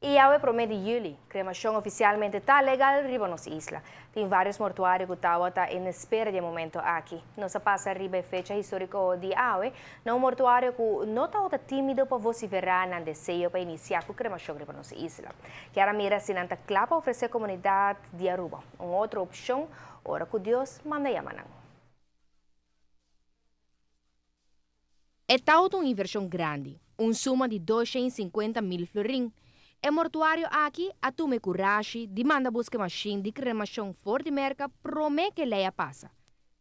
Y awe prome di juli, cremacion oficialmente ta legal riba nos isla. Tin varios mortuario cu tawata en espera di e momento aki. Nos a pasa riba e fecha historico di awe na un mortuario cu no tawata timido pa vocifera nan deseo pa inicia cu cremacion riba nos isla. Kier a mira si nan ta cla pa ofrece comunidad di Aruba un otro opcion ora cu Dios manda yama nan. E tawata un invershon grandi, un suma di 250 mil florin. E mortuario aki a tuma e kurashi di manda buska e mashin di kremashon for di Merka promé ku e lei a pasa.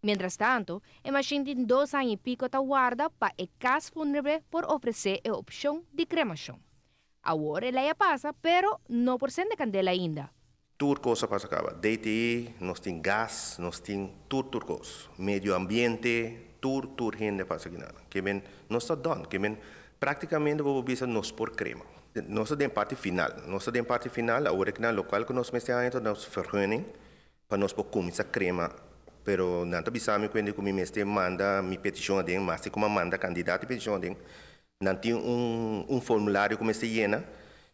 Mientrastantu, e mashin tin dos aña i piko ta warda pa e kas fúnebre por ofresé e opshon di kremashon. Awor e lei a pasa, pero no por sende kandela ainda. Tur kos a pasa kaba. DTI, nos tin gas, nos tin tur tur kos. Medio ambiente, tur tur hende a pasa kinan. Ke men nos ta done. Ke men praktikamente bo por bisa nos por krema. Nos ta den parti final. Nos ta den parti final awor kinan lokual ku nos mester haña ta nos vergunning pa nos por kuminsá krema. Pero nan ta bisa mi kuende ku mi mester manda mi petishon aden, mas di kuma manda kandidat di petishon aden. Nan tin un un formulario ku mester yena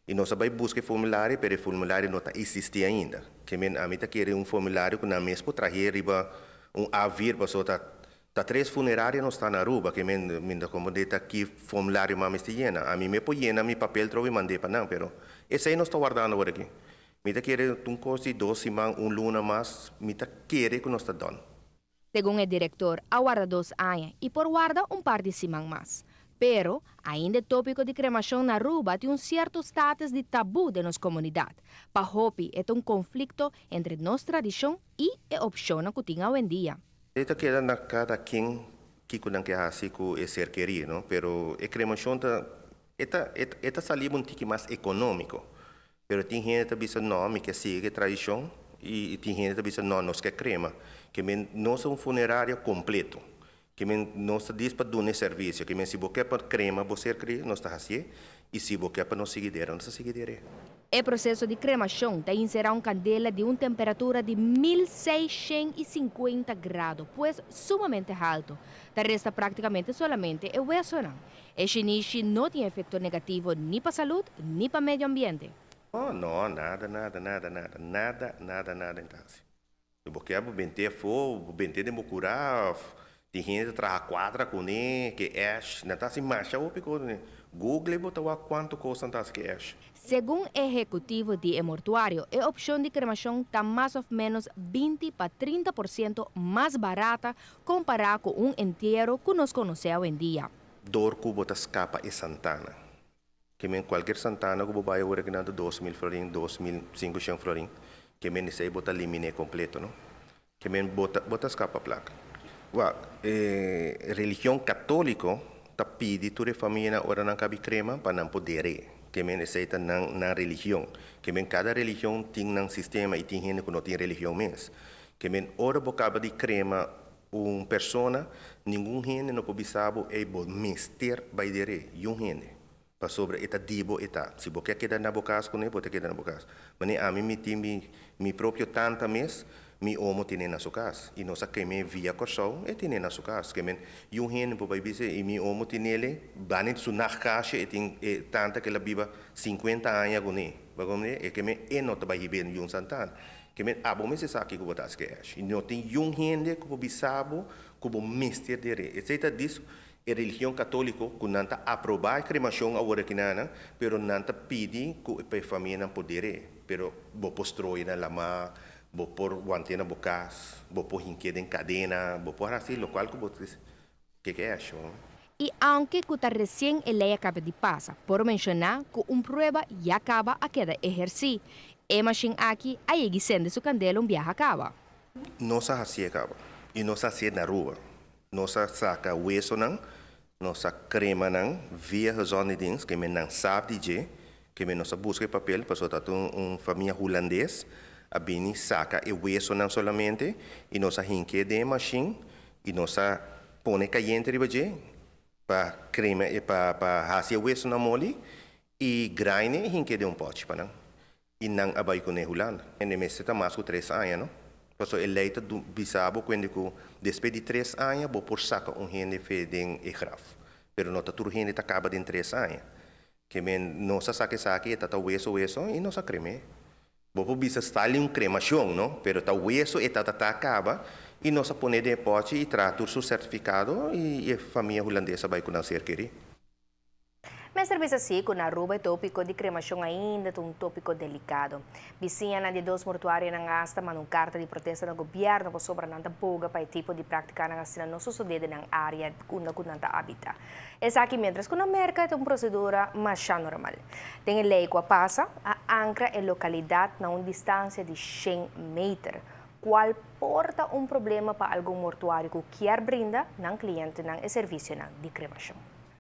i nos a bai buska e formulario pero e formulario no ta eksistí ainda. Ke men ami ta kere un formulario ku nan mes por trahe riba un A-vier pasobra ta ta tres funeraria nos ta na Aruba ke men mi ta komprendé ta ki formulario mas mester yena. Ami me por yena mi papel trobe i mand'é pa nan pero esei nos ta wardando awor aki. Mi ta kere un kos di dos siman un luna mas mi ta kere ku nos ta done. Segun e direktor, a warda dos aña i por warda un par di siman mas. Pero, ainda e tópiko di kremashon na Aruba tin un sierto status di tabú den nos komunidat. Pa hopi e ta un konflikto entre nos tradishon i e opshonnan ku tin awendia. E ta keda na kada ken kiko nan ke hasi ku e ser kerí, no? Pero e kremashon ta e ta e ta sali un tiki mas ekonómiko. Pero tin hende ta bisa no, mi ke sigui ku e tradishon i tin hende ta bisa no, nos ke krema. Ke men nos ta un funeraria kompleto. Ke men nos ta dis pa duna e servisio. Ke men si bo ke pa krema bo ser kri, nos ta hasié i si bo ke pa nos sigui dera, nos ta sigui der'é. E proseso di kremashon ta inserá un kandela di un temperatura di 1650 grado, pues sumamente haltu. Ta resta praktikamente solamente e wesonan. E shinishi no tin efecto negativo ni pa salud ni pa medio ambiente. No, no, nada, nada, nada, nada, nada, nada, nada en ta hasi. Si bo kier bo bent'é afó, bo bent'é den bo kurá òf tin hende ta traha kuadra kuné, ke ash, nan ta hasi masha hopi kos kuné. Google bo ta wak kuantu kos nan ta hasi ke ash. Segun e ehekutivo di e mortuario, e opshon di kremashon ta mas òf ménos 20 pa 30% mas barata kompará ku un entiero ku nos konosé awendia. Dor ku bo ta skapa e santana. Ke men kualkier santana ku bo bai awor aki nan ta 2000 florin, 2500 florin. Ke men esei bo ta liminé kompleto, no? Ke men bo ta bo ta skapa plaka. Wak, e religion katóliko ta pidi tur e famianan ora nan kabi krema pa nan por der'é. Ke men esei ta nan nan religion. Ke men kada religion tin nan sistema i tin hende ku no tin religion mes. Ke men ora bo kaba di krema un persona, ningun hende no por bisa bo, ey bo mester bai der'é, yun hende. Pasobra e ta di bo e ta. Si bo ke keda na bo kas kuné, bo ta keda na bo kas. Manera ami mi tin mi mi propio tanta mes, mi omo tene na su kas. I nos a kem'é via Kòrsou, e tene na su kas. Kemen yun hende por bai bisa i mi omo tinele bani su nachtkastje e tin e tanta ke el a biba 50 aña kuné. Bo komprendé? E keme e no ta bai hib'é yun santana. Kemen abo mester sa kiko bo ta hasi ku e ash. I no tin yun hende ku por bisa bo ku bo mester der'é. Esei ta dis E religion católico cu nan ta aproba e cremacion awor aki nan, pero nan ta pidi cu pa e famianan por der'e. Pero bo por strooia na lama, bo por want'e na bo cas, bo por hink'e den cadena, bo por haci locual cu bo ke ke haci. I aunke ku ta resien e lei a kaba di pasa, por menshoná ku un prueba ya kaba a keda ehersí. E mashin aki a yegi sende su kandela un biaha kaba. Nos a hacié kaba i nos a hacié na Aruba. Nos a saca wesonan, nos a crema nan via gezondheidsdienst, ke men nan sab di dje, ke men nos a busca e papel, pasobra ta un un famia hulandes a bini saca e wesonan solamente y nos a hink'e den e machine y nos a pone cayente riba dje pa crema e pa pa haci e wesonan moli y graine y hink'e den un pochi pa nan. I nan a bai kuné Hulanda. E mester ta mas ku tres aña, no? Pasobra e lei ta bisa bo kuende ku despues di tres aña bo por saka un hende fe den e graf. Pero no ta tur hende ta kaba den tres aña. Ke men nos a saka esaki, e ta weso weso i nos a krem'é. Bo por bisa stali un kremashon, no? Pero ta weso e ta kaba i nos a pone den e pòchi i traha tur su sertifikado i e famia hulandes a bai ku nan ser kerí. Mester bisa si ku na Aruba e tópiko di kremashon ainda ta un tópiko delikado. Bisiñanan di e dos mortuarionan asta manda un karta di protesta na gobièrnu pasobra nan ta boga pa e tipo di práktikanan asina no sosodé den nan área unda ku nan ta habitá. Esaki miéntras ku na Merka e ta un prosedura masha normal. Den e lei ku a pasa, a ankra e lokalidat na un distansia di shen meter, kual por ta un problema pa algun mortuario ku kier brinda nan klientenan e servisionan di kremashon.